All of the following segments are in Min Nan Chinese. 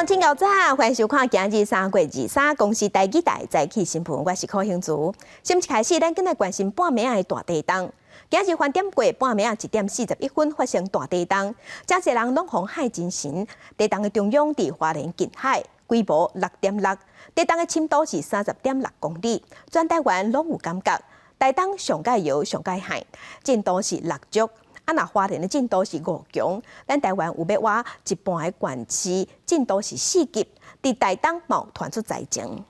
眾請夠早，歡迎收看今日3月23公視台語台早起新聞，我是柯興竹。新聞開始，咱緊來關心半暝的大地動。今日翻點過半暝1點41分發生大地動，誠濟人攏予駭精神。地動的中央佇花蓮近海，規模6.6，地動的深度是30.6公里，全台灣攏有感覺。台東上蓋搖上蓋駭，震度是6級。啊，若花蓮的震度是5強，咱台灣有欲倚一半的縣市震度是4級，佇台東嘛有傳出災情。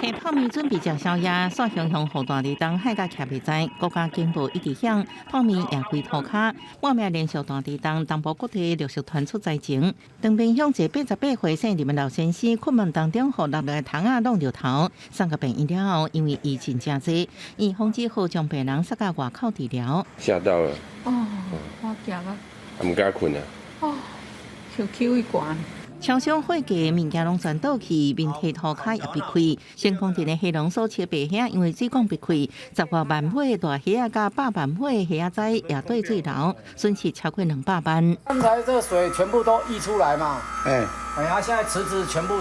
提泡麵準備食宵夜，煞雄雄予大地動駭甲徛袂知，國家警報一直響，泡麵也規塗跤。半暝連續大地動，東部各地陸續傳出災情。長濱鄉一個88歲姓林的老先生，睏夢當中予落來的窗仔挵著頭，送到病院了後，因為餘震誠濟，醫方只好將病人送到外口治療。嚇到了。哦，我驚啊！毋敢睏啊！哦，手起位懸。超商貨架物件攏全倒去，面體塗跤也被開。成功鎮的蝦農所切白蝦，因為水管被開，10外萬尾大蝦仔佮百萬尾蝦仔也綴水流，損失超過200萬。剛才這個水全部都溢出來嘛？哎，哎呀，現在池子全部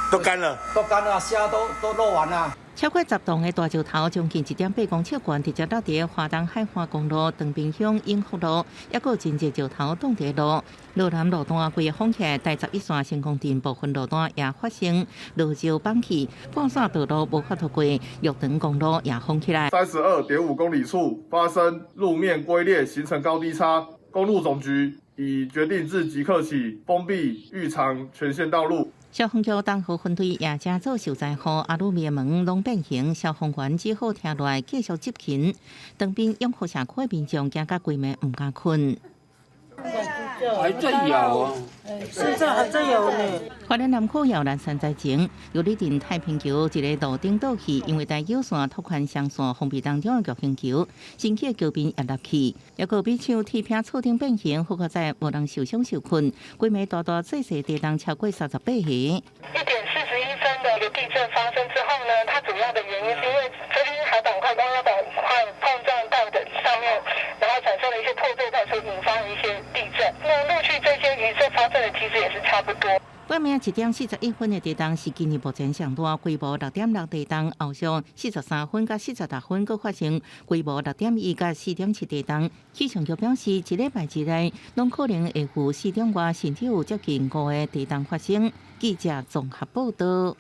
都乾了，都乾了，蝦都漏完了。超過10棟的大石頭，將近1.8公尺懸，直接落佇花東海岸公路、長濱鄉永福路，抑閣有真濟石頭擋佇路。路南路段規个封起來，台11線成功鎮部分路段也發生落石崩去，半線道路無法度過，玉長公路也封起來。 32.5公里處發生路面龜裂，形成高低差，公路總局已決定自即刻起封閉玉長全線道路。消防局東河分隊也加做受災戶，阿魯面門攏變形，消防員只好停落來繼續執勤。長濱永福社區民眾驚甲規暝毋敢睏。還在搖啊！現在還在搖呢。花蓮南區搖蘭山災情，玉里鎮太平橋一个路頂倒去，因為台九線拓寬雙線封閉當中的巨型橋，新起的橋邊也落去，抑閣比像鐵片厝頂變形，好在無人受傷受困。規暝大大細細地動超過38個。1點41分的一個地震發生之後呢，它主要的原因是因為菲律賓海板塊跟歐亞板塊碰撞帶的上面，然後產生了一些破碎帶，所以引發了一些地震。那陸續這些餘震發生的其實也是差不多。半暝1點41分的地動是今年目前上大規模6.6地動，後續43分佮46分閣發生規模6.1佮4.7地動。氣象局表示，一禮拜之內攏可能會有4點外甚至有接近5個地動發生。記者綜合報道。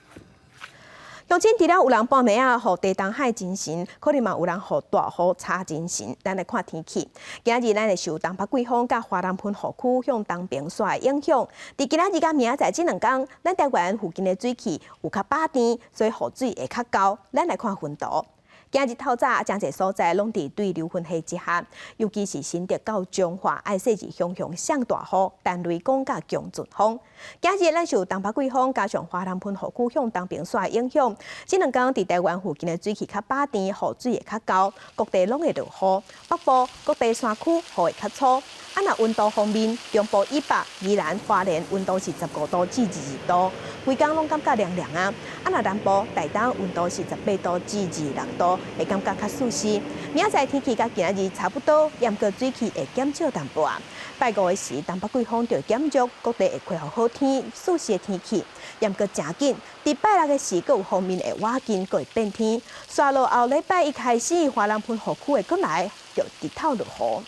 鄉親除了有人半暝仔予地動駭精神，可能嘛有人予大雨吵精神。咱來看天氣，今仔日咱會受東北季風佮華南盆雨區向東邊徙的影響。佇今仔日佮明仔載這兩工，咱台灣附近的水汽有較飽甜，所以雨水會較厚。咱來看雲圖。今日透早，誠濟所在攏佇對流雲系之下，尤其是新竹到彰化，愛細緻雄雄上大雨，陳雷光佮強陣風。今日咱受東北季風加上華南盆雨區向東邊徙的影響，這兩工佇台灣附近的水汽較飽甜，雨水會較厚，各地攏會落雨。北部各地山區雨會較粗。啊，若溫度方面，中部以北、宜蘭、花蓮溫度是15度至22度，規工攏感覺涼涼啊。啊，若南部、台東溫度是18度至26度，會感覺較舒適。明仔載天氣佮今仔日差不多，毋過水汽會減少淡薄仔。拜五的時，東北季風就減弱，各地會恢復好天、舒適的天氣。毋過誠緊，佇拜六的時，閣有鋒面會倚近，閣會變天。煞落後禮拜一開始，華南盆雨區會過來，就直透落雨。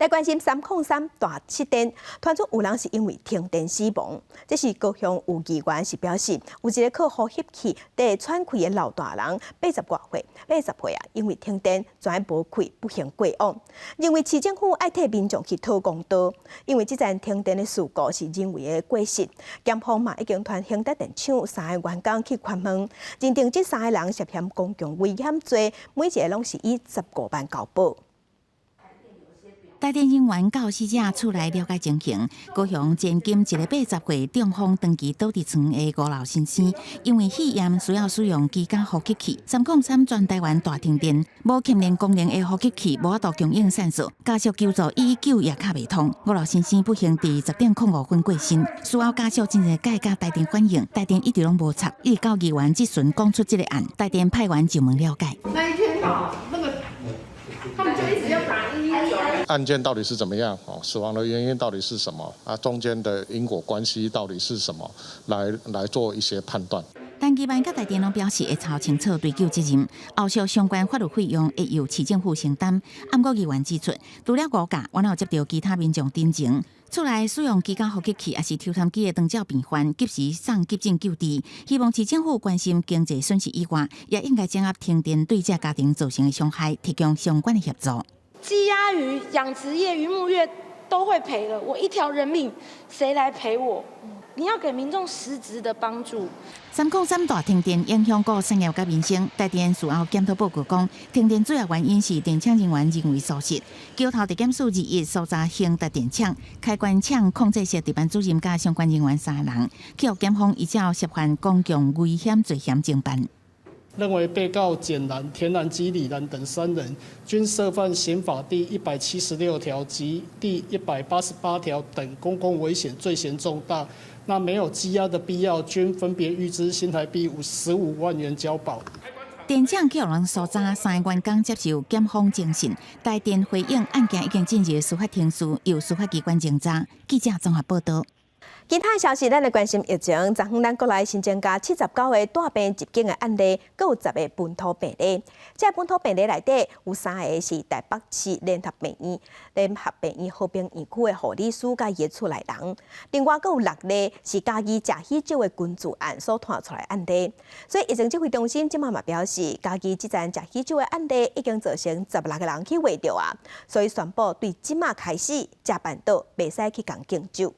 來關心303大失電，傳出有人是因為停電死亡。這是高雄有議員是表示，有一個靠呼吸器佇喘氣的老大人，80外歲，80歲啊，因為停電轉無氣，不幸過往。認為市政府愛替民眾去討公道，因為這陣停電的事故是人為的過失。檢方嘛已經傳興達電廠三个員工去盤問，認定這三個人涉嫌公共危險罪，每一個攏是以15萬交保。台電人員佮死者厝內了解情形。高雄前金一個80歲中風長期倒佇床的吳老先生，因為肺炎需要使用居家呼吸器。303全台灣大停電，無吸連功能的呼吸器無法度供應酸素，家屬求助119也敲袂通。吳老先生不幸佇10點05分過身。事後家屬真濟擺佮台電反映，台電一直攏無插，一直到議員質詢講出這個案，台電派員上門了解。那一天哦，那個他們就一直要打119。案件到底是怎麼樣？哦，死亡的原因到底是什麼？啊，中間的因果關係到底是什麼？來做一些判斷。陳其邁佮台電攏表示會查清楚追究責任，後續相關法律費用會由市政府承擔。毋過議員指出，除了五甲，猶有接著其他民眾診情，厝內使用居家呼吸器抑是抽痰機的長照病患，及時送急診救治。希望市政府關心經濟損失以外，也應該掌握停電對這家庭造成的傷害，提供相關的協助。雞鴨魚養殖業、漁牧業都會賠了，我一條人命，誰來賠我？你要給民眾實質的幫助。 303大停電影響各產業佮民生，台電事後檢討報告講，停電主要原因是電廠人員人為疏失。橋頭地檢署21搜查興達電廠開關廠控制室值班主任佮相關人員三人，去予檢方依照涉犯公共危險罪嫌偵辦。認為被告簡男、田男及李男等三人均涉犯刑法第176條及第188條等公共危險罪嫌重大，那沒有羈押的必要，均分別諭支新台幣55萬元交保。電廠去予人搜查，三个員工接受檢方偵訊，台電回應案件已經進入司法程序，由司法機關偵查。記者綜合報道。其他消息，咱來關心疫情。昨昏咱國內新增加79個帶病入境的案例，閣有10個本土病例。這本土病例內底有三个是台北市聯合病院、聯合病院和平院區的護理師佮伊的厝內人。另外，閣有六例是嘉義食喜酒的群聚案所傳出來案例。所以疫情指揮中心這馬嘛表示，嘉義這層食喜酒的案例已經造成16個人去穢著啊。所以宣布對這馬開始，食辦桌袂使去共敬酒。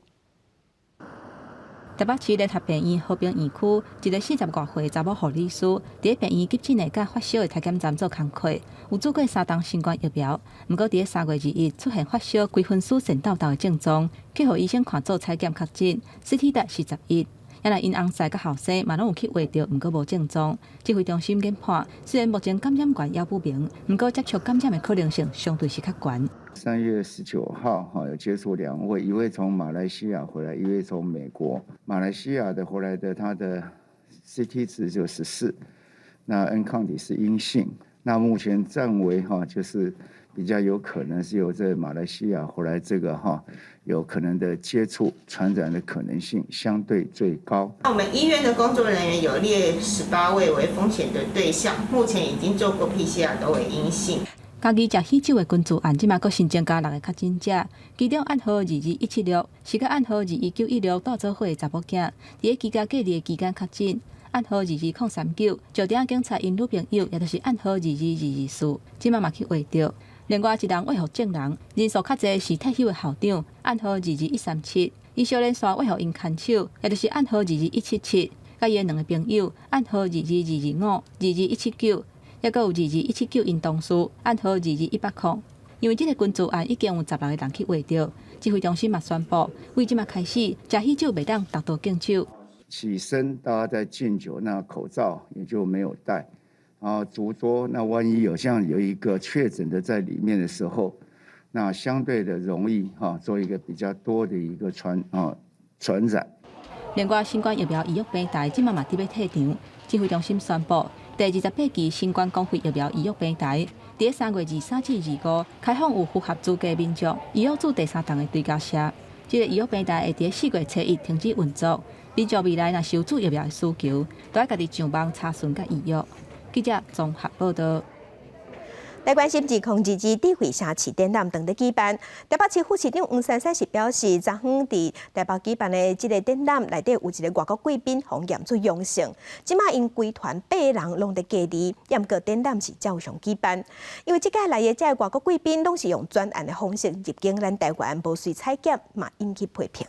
台北市聯合病院和平院區一個40外歲查某護理師，佇咧病院急診的佮發燒的體檢站做工課，有注過三劑新冠疫苗。毋過佇咧3月21出現發燒、規身軀跣沓沓的症狀，去予醫生看做採檢確診，CT 值是11。也若𪜶翁婿佮後生嘛攏有去穢著，毋過無症狀。指揮中心研判，雖然目前感染源猶不明，毋過接觸感染的可能性相對是較懸。 3月19號，哈，有接觸兩位，一位從馬來西亞回來，一位從美國。馬來西亞的回來的，他的 CT 值就14，那 N 抗體是陰性。那目前暫為哈，就是比較有可能是由這馬來西亞回來這個哈，有可能的接觸傳染的可能性相對最高。那我們醫院的工作人員有列18位為風險的對象，目前已經做過 PCR 都為陰性。嘉義食喜酒的群聚案，這馬閣新增加六个確診者，其中案號22176是佮案號21916蹛做伙的查某囝，佇咧居家隔離的期間確診。案號22039，石碇警察𪜶女朋友，也就是案號22224，這馬嘛去穢著。另外一人衛護證人，人數較濟是退休的校長，案號22137，伊小連續衛護𪜶牽手，也就是案號22177，佮伊的兩个朋友，案號22225、22179。抑閣有22179𪜶同事，案號22180。因為這个群聚案已經有16個人去穢著，指揮中心嘛宣布，為這馬開始，食喜酒袂當逐桌敬酒。起身大家在敬酒，那口罩也就沒有戴，然後逐桌，那萬一有像有一個確診的在裡面的時候，那相對的容易哈做一個比較多的一個傳染。另外，新冠疫苗預約平台這馬嘛佇欲退場，指揮中心宣布，第28期新冠公費疫苗預約平台，佇咧3月23至25開放有符合資格民眾預約注第三針的追加射。這个預約平台會佇咧4月初1停止運作。民眾未來若是有注疫苗的需求，都愛家己上網查詢佮預約。記者綜合報道。來關心2022智慧城市展覽當咧舉辦，台北市副市長黃珊珊是表示，昨昏佇台北舉辦的這个展覽內底有一个外國貴賓予驗出陽性，這馬𪜶規團八个人攏佇隔離，毋過展覽是照常舉辦。因為這屆來的這个外國貴賓攏是用轉案的方式入境咱台灣，無隨採檢嘛引起批評。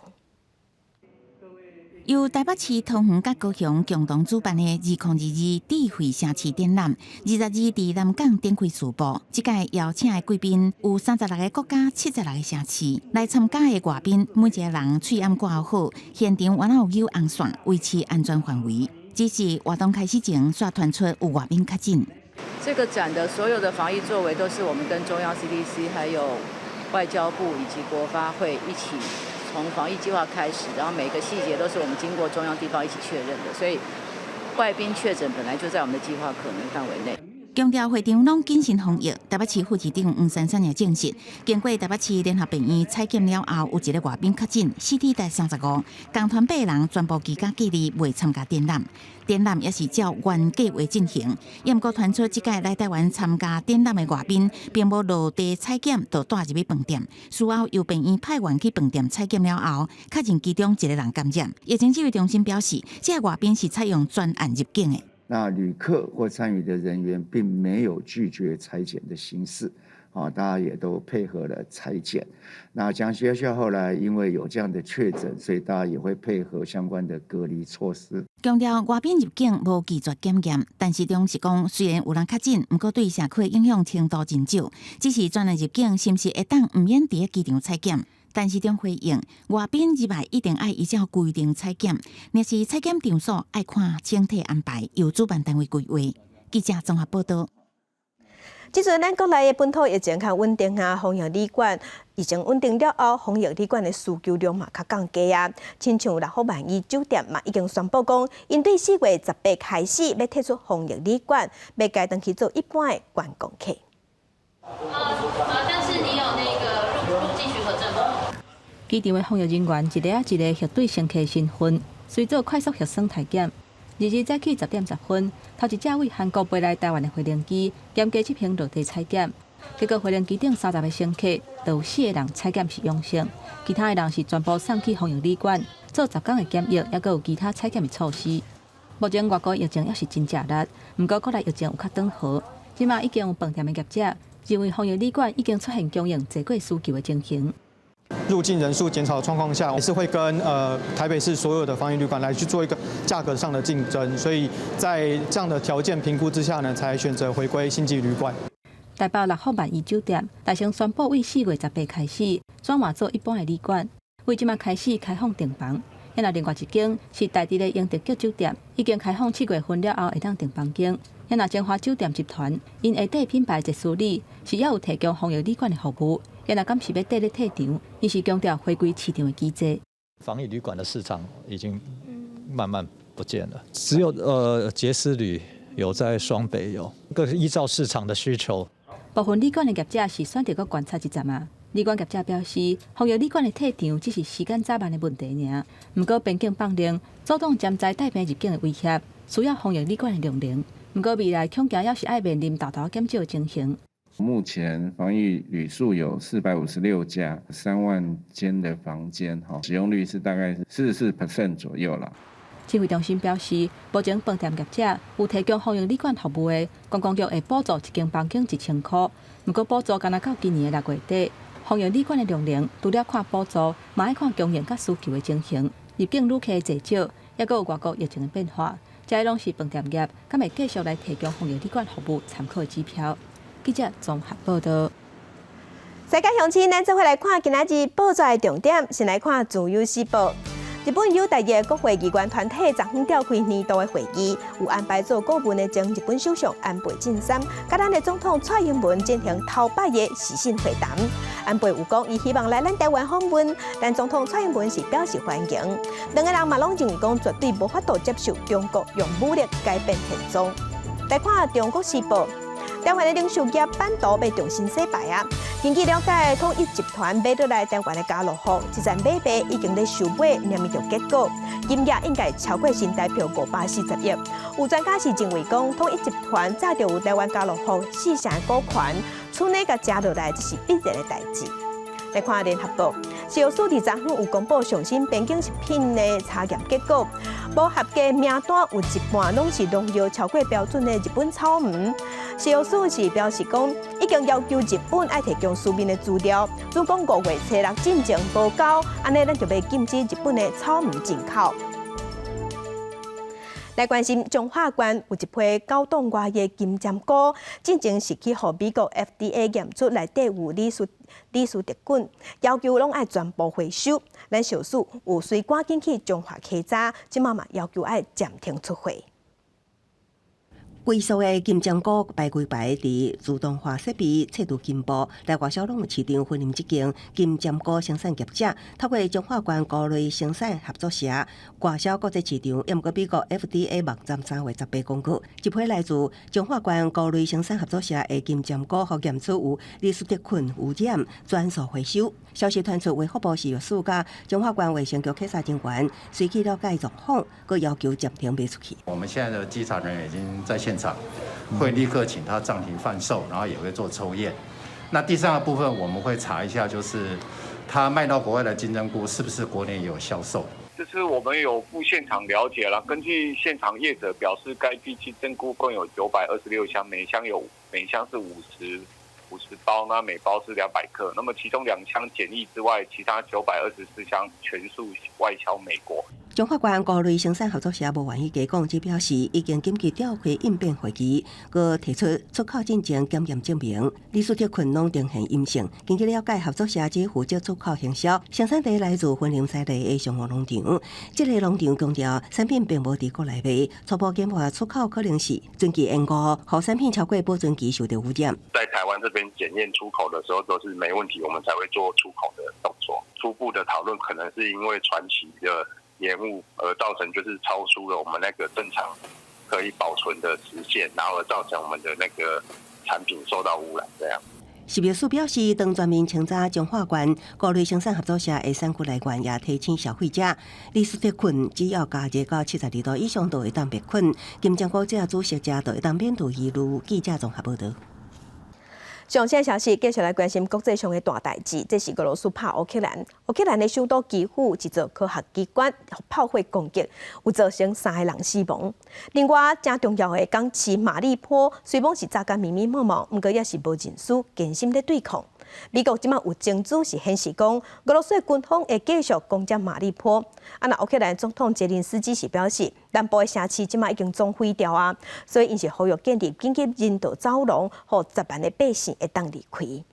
由台北市桃園佮高雄共同主辦的2022智慧城市展覽，22佇南港展開序幕。這屆邀請的貴賓有36個國家、76個城市來參加的外賓，每一個人喙罨掛好，現場猶有扭紅線，維持安全範圍。只是活動開始前，煞傳出有外賓確診。這個展的所有的防疫作為，都是我們跟中央 CDC、還有外交部以及國發會一起。從防疫計劃開始，然後每個細節都是我們經過中央地方一起確認的，所以外賓確診本來就在我們的計劃可能範圍內。強調會場攏謹慎防疫。台北市副市長黃珊珊也證實，經過台北市聯合病院採檢了後，有一個外賓確診，CT 值35，仝團八人全部居家隔離，未參加展覽。展覽也是照原計劃進行，毋過傳出這屆來台灣參加展覽的外賓，並無落地採檢，就帶入去飯店。事後由病院派員去飯店採檢了後，確認其中一個人感染。疫情指揮中心表示，這個外賓是採用專案入境的。那旅客或參與的人員並沒有拒絕採檢的形式，啊，大家也都配合了採檢。那講學校後來因為有這樣的確診，所以大家也會配合相關的隔離措施。強調外賓入境無拒絕檢驗，但是中是講雖然有人確診，毋過對社區的影響程度真少，只是專案入境是毋是會當毋免佇機場採檢？陳時中回應，外賓入來一定愛依照規定採檢，若是採檢場所愛看整體安排，由主辦單位規劃。記者綜合報道。這陣咱國內的本土疫情較穩定啊，防疫旅館疫情穩定了後，防疫旅館的需求量嘛較降低啊。親像六福萬怡酒店嘛，已經宣布講，𪜶對4月18開始欲退出防疫旅館，欲改轉去做一般的觀光客。但是你有那個入境許可證嗎？機場的防疫人員一个仔一个核對乘客身份，隨做快速核酸篩檢。2日早起10點10分，頭一隻為韓國飛來台灣的飛行機嚴格執行落地採檢，結果飛行機頂30個乘客，就有四個人採檢是陽性，其他的人是全部送去防疫旅館做10天的檢疫，猶閣有其他採檢的措施。目前外國疫情猶是真正力，毋過國內疫情有較轉好，這馬已經有飯店的業者認為防疫旅館已經出現供應濟過需求的情形。入境人數減少的狀況下，也是會跟台北市所有的防疫旅館來去做一個價格上的競爭，所以在這樣的條件評估之下呢，才選擇回歸星級旅館。台北六福萬怡酒店大聲宣布，為4月18開始轉換做一般的旅館，為這馬開始開放訂房。那另外一間是台中的英德閣酒店，已經開放7月份了後會當訂房間。那晶華酒店集團𪜶下底品牌捷絲旅是猶有提供防疫旅館的服務，那敢是欲綴咧退場，抑是強調回歸市場的機制。防疫旅館的市場已經慢慢不見了，只有捷絲旅有在雙北有，各依照市場的需求。部分旅館的業者是選擇閣觀察一陣啊。旅館業者表示，防疫旅館的退場只是時間早晚的問題爾。毋過邊境放令阻擋潛在帶病入境的威脅，需要防疫旅館的量能。毋過未來恐驚猶是愛面臨大大減少的情形。目前防疫旅宿有456家，3萬間的房間，哈，使用率是大概是44% 左右啦。指揮中心表示，目前飯店業者有提供防疫旅館服務的，觀光局會補助一間房間1000箍。毋過補助干焦到今年的6月底，防疫旅館的量能除了看補助，嘛愛看供應佮需求的情形。入境旅客濟少，猶閣有外國疫情的變化，這攏是飯店業敢會繼續來提供防疫旅館服務參考的指標。記者綜合報道。世界鄉親，咱做伙來看今仔日報紙的重點，先來看《自由時報》。日本友台的國會議員團體昨昏召開年度的會議，有安排做顧問的前日本首相安倍晉三，佮咱的總統蔡英文進行頭擺的視訊會談。安倍有講，伊希望來咱台灣訪問，但總統蔡英文是表示歡迎。兩个人嘛攏認為講，絕對無法度接受中國用武力改變現狀。來看《中國時報》。台灣的零售業版圖欲重新洗牌啊！根據了解，統一集團買落來台灣的家樂福，這陣買賣已經咧收尾，念著結果，金額應該超過新台幣540億。有專家是認為講，統一集團早就有台灣家樂福四成的股權，賰呢共食落來，這是必然的代誌。來看聯合報，食藥署佇昨昏有公布上新邊境食品的查驗結果，無合格名單有一半攏是農藥超過標準的日本草莓。食藥署是表示講，已經要求日本愛提供書面的資料，如果5月初6進前無交，按呢咱就欲禁止日本的草莓進口。來關心彰化縣有一批九檔外的金針菇，進前是去予美國 FDA 驗出內底有李斯特菌，要求攏愛全部回收。咱食署有隨趕緊去彰化稽查，這馬嘛要求愛暫停出貨。龜速的金針菇排規排佇自動化設備測度進步，來外銷攏有市場。雲林這間金針菇生產業者，透過彰化縣菇類生產合作社外銷國際市場，也毋過美國 FDA 網站3月18公告，一批來自彰化縣菇類生產合作社的金針菇，予驗出有李斯特菌污染，全數回收。消息傳出，衛福部食藥署佮彰化縣衛生局稽查人員隨去了解狀況，閣要求暫停賣出去。我們現在的稽查人員已經在現場，會立刻請他暫停販售，然後也會做抽驗。那第三個部分我們會查一下，就是他賣到國外的金針菇是不是國內也有銷售？就是我們有赴現場了解了，根據現場業者表示，該批金針菇共有926箱，每箱是50包，那每包是200克。那麼其中2箱檢疫之外，其他924箱全數外銷美國。彰化縣菇類生產合作社無願意加講，只表示已經緊急召開應變會議，閣提出出口進前檢驗證明。李斯特菌攏呈現陰性。根據了解，合作社只負責出口行銷，生產地來自雲林西麗的上和農場。這個農場強調，產品並無佇國內賣，初步研判出口可能是存期延誤，予產品超過保存期受著污染。在台灣這邊檢驗出口的時候都是沒問題，我們才會做出口的動作。初步的討論可能是因為船期的延誤而造成，就是超出了我們那個正常可以保存的時限，然後而造成我們的那個產品受到污染。這樣。食藥署表示，當全面清查彰化縣菇類生產合作社的產區來源，也提醒消費者，李斯特菌只要加熱到72度以上，就會當滅菌。金針菇只要煮熟食，就會當免除疑慮。記者綜合報導。上新消息，繼續來關心國際上的大代誌。這是俄羅斯拍烏克蘭，烏克蘭的首都基輔一座科學機關炮火攻擊，有造成三个人死亡。另外，誠重要的港市馬利坡，雖罔是炸甲密密麻麻，毋過也是無人輸，堅心咧對抗。美國這馬有證據是顯示講，俄羅斯的軍方會繼續攻佔馬利坡。啊，若烏克蘭總統澤連斯基是表示，南部的城市這馬已經總毀掉啊，所以𪜶是呼籲建立緊急人道走廊，予10萬的百姓會當離開。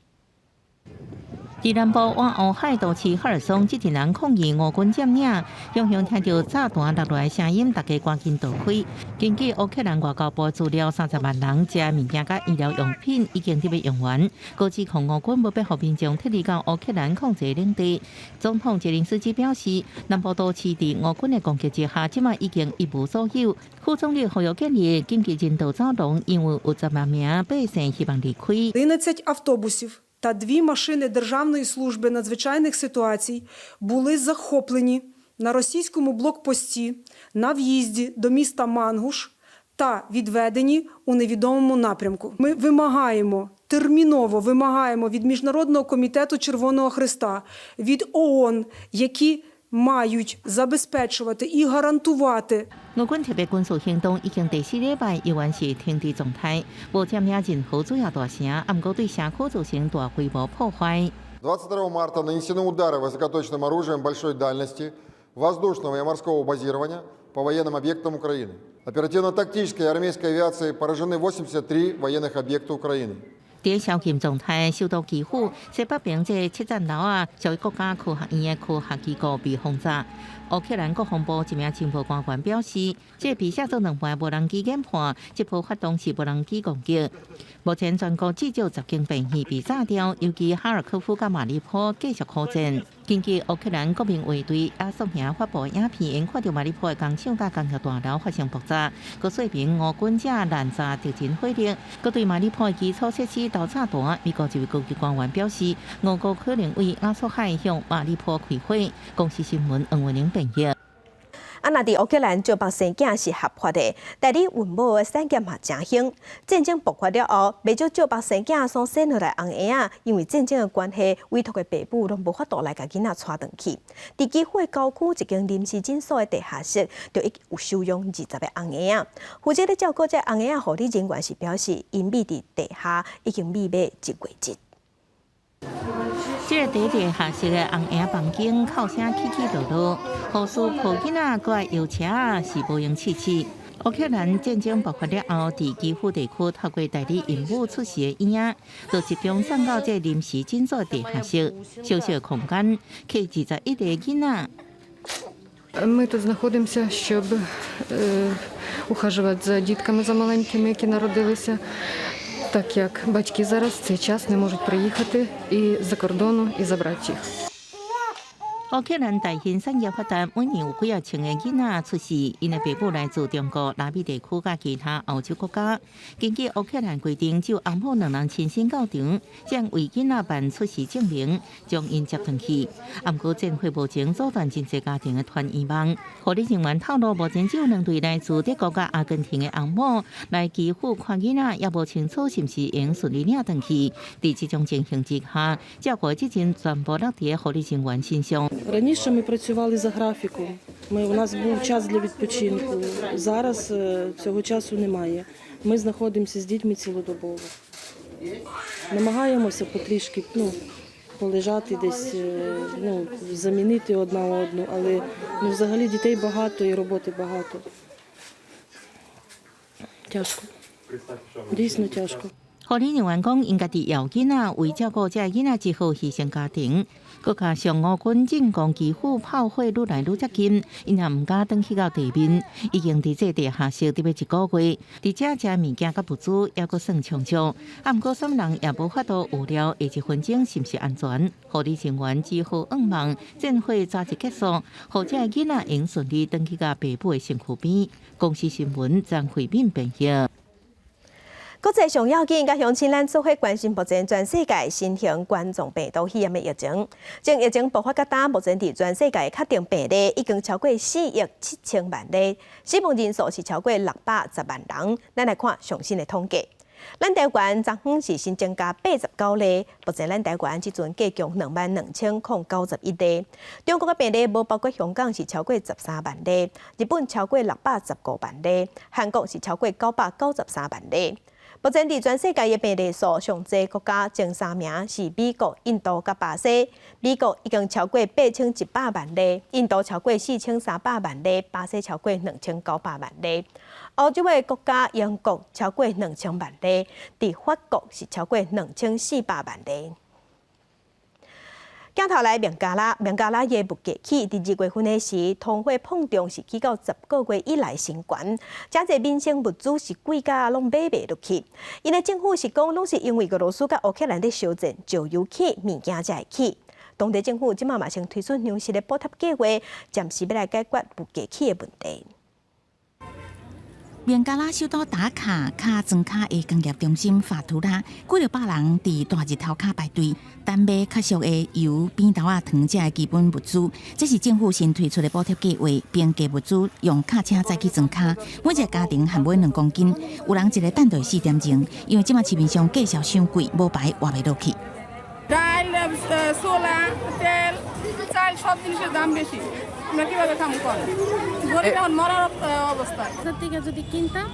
佇南部倚烏海都市赫爾松，這陣人抗議俄軍佔領，雄雄聽著炸彈落來的聲音，大家趕緊逃開。根據烏克蘭外交部資料，30萬人食的物件佮醫療用品已經佇欲用完，閣指控俄軍無欲予民眾撤離到烏克蘭控制領地。總統澤連斯基表示，南部都市佇俄軍的攻擊之下，這馬已經一無所有。副總理呼籲建立緊急人道走廊，因為有10萬名百姓希望離開。 11 автобусів та дві машини Державної служби надзвичайних ситуацій були захоплені на російському блокпості на в'їзді до міста Мангуш та відведені у невідомому напрямку. Ми вимагаємо, терміново вимагаємо від Міжнародного комітету Червоного Хреста, від ООН, які мають забезпечувати і гарантувати 俄軍特別軍事行動已經第四禮拜，猶原是停滯狀態，無佔領任何主要大城，毋過對社區造成大規模破壞。 22 марта нанесены удары высокоточным оружием большой дальности, воздушного и морского базирования по военным объектам Украины. Оперативно-тактической и армейской авиацией поражены 83 военных объекта Украины. 佇宵禁狀態，首都基輔西北邊這個七層樓仔，屬於國家科學院的科學機構被轟炸。烏克蘭國防部一名情報官員表示，這被寫做兩半無人機研判，這波發動是無人機攻擊。目前全國至少10間病院被炸掉，尤其哈爾科夫佮馬里波繼續苦戰。根據烏克蘭國民衛隊亞速營發布影片，𪜶看著馬里波的工廠佮工業大樓發生爆炸，閣說明俄軍正濫炸敵人火力，閣對馬里波的基礎設施投炸彈。美國一位高級官員表示，俄國可能對亞速海向馬里波開火。公視新聞黃文玲編譯。啊，若佇烏克蘭招縛生囝是合法的，代理孕母的產業嘛誠興。戰爭爆發了後，袂少招縛生囝所生落來紅嬰仔，因為戰爭的關係，委託的爸母攏無法度來共囡仔帶轉去。佇基輔的郊區一間臨時診所的地下室，就已經有收容20個紅嬰仔。負責咧照顧這紅嬰仔護理人員是表示，𪜶覕佇地下已經覕欲一月日。這個地下室的紅嬰房間，哭聲起起落落，護士抱囡仔，閣愛搖車是無閒試試。烏克蘭戰爭爆發了後，佇基輔地區透過代理孕母出世的嬰仔，就集中送到這臨時診所地下室，小小空間，客21個囡仔。Ми тут знаходимося, щоб ухажувати за дітками, за маленькими, які народилися, так як батьки зараз в цей час не можуть приїхати і з-за кордону і забрати їх. 烏克蘭大型產業發達，每年有幾仔千个囡仔出世，𪜶的爸母來自中國、拉美地區佮其他歐洲國家。根據烏克蘭規定，只有翁母兩人親身到場，才為囡仔辦出世證明，將𪜶接轉去。毋過戰火目前阻斷真濟家庭的團圓夢。護理人員透露，目前只有兩對來自德國佮阿根廷的翁母來基輔看囡仔，猶無清楚是毋是會順利領轉去。佇這種情形之下，照顧責任全部落佇護理人員身上。 Раніше ми працювали за графіком. У нас був час для відпочинку. Зараз цього часу немає. Ми знаходимося з дітьми цілодобово. Намагаємося потрішки, ну, полежати десь, ну, замінити одна одну, але, ну, взагалі дітей багато і роботи багато. Тяжко. Дійсно тяжко. 護理人員講，𪜶家己枵囡仔，為照顧這个囡仔，只好犧牲家庭。閣加上烏軍進攻基輔炮火愈來愈接近，𪜶也毋敢轉去到地面，已經佇這地下室佇欲一個月，佇遮食物件佮物資猶閣算充足。啊，毋過啥物人也無法度預料下一分鐘是毋是安全。護理人員只好向望戰火早日結束，予這个囡仔會順利轉去共爸母的身軀邊。公視新聞張惠敏編譯。國際上要緊，佮鄉親咱做伙關心目前全世界新型冠狀病毒肺炎的疫情。從疫情爆發到今，目前佇全世界確定病例已經超過4億7千萬例，死亡人數是超過610萬人。咱來看上新的統計，咱台灣昨昏是新增加89例，目前咱台灣這陣計共22,091例。中國的病例無包括香港是超過13萬例，日本超過615萬例，韓國是超過993萬例。目前佇全世界的病例數上濟國家前三名是美國、印度佮巴西。美國已經超過8100萬例，印度超過4300萬例，巴西超過2900萬例。歐洲的國家英國超過2000萬例，佇法國是超過2400萬例。鏡頭來孟加拉，孟加拉的物價起，佇2月份的時，通貨膨脹是起到10個月以來新高，誠濟民生物資是貴甲攏買袂落去。𪜶的政府是講，攏是因為俄羅斯佮烏克蘭咧相戰，石油起，物件才會起。當地政府這馬嘛先推出糧食的補貼計劃，暫時欲來解決物價起的問題。孟加拉首都達卡較莊跤的工業中心法圖拉，幾若百人佇大日頭跤排隊，等買較俗的油、扁豆仔、糖這的基本物資。這是政府新推出的補貼計劃，平價物資用卡車載去莊跤，每一個家庭限買2公斤。有人一个等著4點鐘，因為這馬市面上價數傷貴，無排活袂落去。 ডাল, ছোলা, তেল, চাল সব জিনিসের দাম বেশি। আমরা কিভাবে খাবো কন? গরিব এখন মরার অবস্থা। থেকে যদি কিনতাম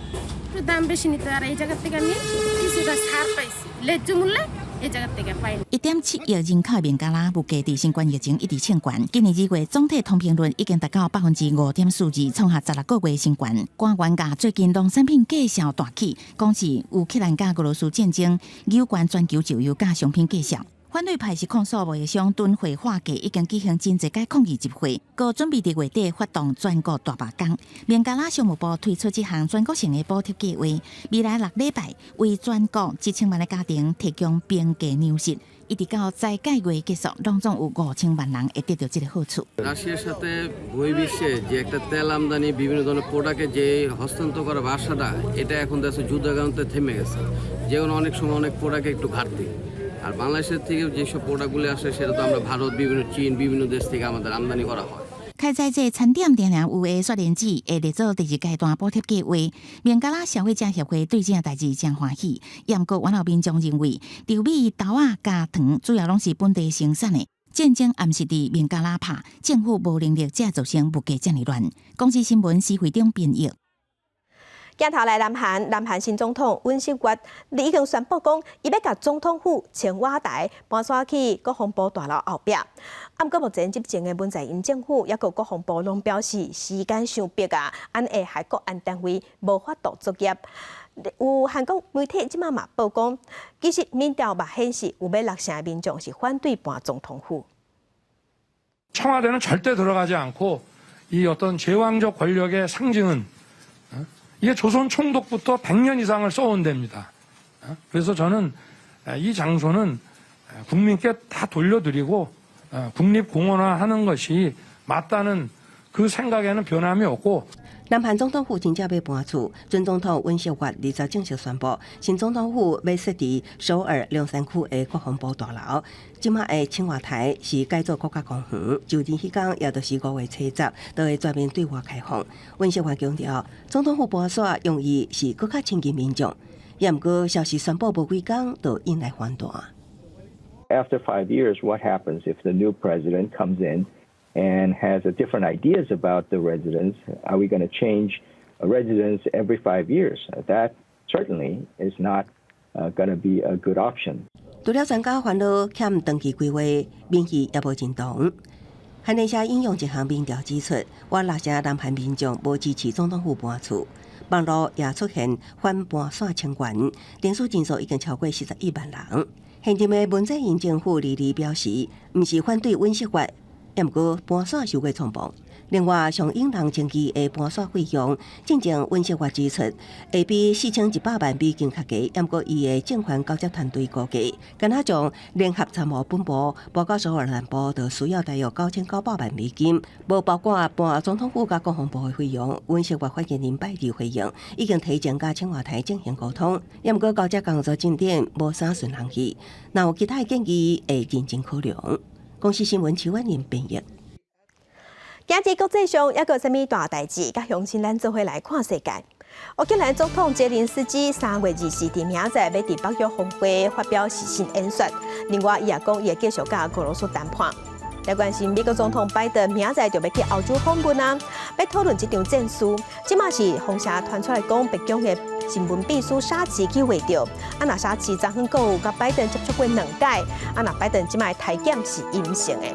একটু দাম বেশি নিত, আর এই জায়গার থেকে আমি কিছুটা ছাড় পাইছি, ন্যায্য মূল্যে এই জায়গার থেকে পাইনি। 1.7億人口的孟加拉，物價佇新冠疫情一直衝懸。今年2月總體通膨率已經達到5.42%，創下16個月新高。官員共最近農產品價數大起，講是烏克蘭佮俄羅斯戰爭有關全球石油佮商品價數。反對派是控訴貿易商囤貨喊價，已經舉行真濟屆抗議集會，閣準備佇月底發動全國大罷工。孟加拉商務部推出這項全國性的補貼計劃，未來6禮拜為全國1000萬的家庭提供平價糧食，一直到齋戒月結束，攏總有5000萬人會得著這個好處。 রাশিয়ার সাথে বহির্বিশ্বে যে একটা তেল আমদানি, বিভিন্ন ধরনের প্রোডাক্টের যে হস্তান্তর করার বাসাটা, এটা এখন দেখা যুদ্ধের কারণে থেমে গেছে। যেমন অনেক সময় অনেক প্রোডাক্টে একটু ঘাটতি। আর বাংলাদেশের থেকে যেসব প্রোডাক্টগুলি আসে, সেটা তো আমরা ভারত, বিভিন্ন চীন, বিভিন্ন দেশ থেকে আমাদের আমদানি করা হয়। 開在這餐點定定有的雪蓮子會列做第二階段補貼計劃。孟加拉消費者協會對這件代誌誠歡喜，毋過原有民眾認為，稻米、豆仔佮糖主要攏是本地生產的，戰爭暗是佇孟加拉拍，政府無能力才造成物價遮爾亂。公視新聞施惠中編譯。鏡頭來南韓，南韓新總統尹錫悅已經宣布講，伊欲共總統府青瓦台搬徙去國防部大樓後壁。啊，毋過目前執政的文在寅政府抑閣國防部攏表示時間傷迫啊，按呢會害國安單位無法度作業。有韓國媒體這馬嘛報講，其實民調嘛顯示有欲六成的民眾是反對搬總統府。 청와대는 절대 들어가지 않고 이 어떤 제왕적 권력의 상징은 이게 조선 총독부터 100년 이상을 써온 데입니다. 그래서 저는 이 장소는 국민께 다 돌려드리고 국립공원화하는 것이 맞다는 그 생각에는 변함이 없고 南韓總統府真正欲搬厝，準總統尹錫悅20正式宣布，新總統府欲設佇首爾龍山區的國防部大樓。這馬的青瓦台是改做國家公園，就任彼工，也就是5月初10，就會全面對外開放。尹錫悅強調，總統府搬徙用意是閣較親近民眾，也毋過消息宣布無幾工，就引來反彈。 After 5 years, what happens if the new president comes in and has a different ideas about the residence? Are we going to change a residence every 5 years? That certainly is not going to be a good option. 除了專家煩惱欠長期規劃，民意也無認同。韓聯社引用一項民調指出，逾六成南韓民眾無支持總統府搬厝，網路也出現反搬徙請願，聯署人數已經超過41萬人。現任的文在寅政府22表示，毋是反對尹錫悅，也毋過搬徙受過衝動。另外，上引人爭議的搬徙費用，進前尹錫悅指出，會比4100萬美金較低，毋過伊的政權交接團隊估計，敢若將聯合參謀本部搬到首爾南部，就需要大約9900萬美金，無包括搬總統府佮國防部的費用。尹錫悅發言人拜二回應，已經提前佮青瓦台進行溝通，也毋過交接工作進展無啥順人意，若有其他的建議，會認真考量。公視新聞徐婉玲編譯。今日國際上猶閣有啥物大代誌？佮鄉親咱做伙來看世界。烏克蘭總統澤連斯基3月24佇明仔載欲佇北約峰會發表視訊演說。另外，伊也講伊會繼續佮俄羅斯談判。來關心美國總統拜登明仔載就欲去歐洲訪問啊，欲討論這場戰事。這馬是風聲傳出來講，白宮的新聞秘書沙奇去會著。啊，若沙奇昨昏閣有佮拜登接觸過兩擺，啊，若拜登這馬體檢是陰性的。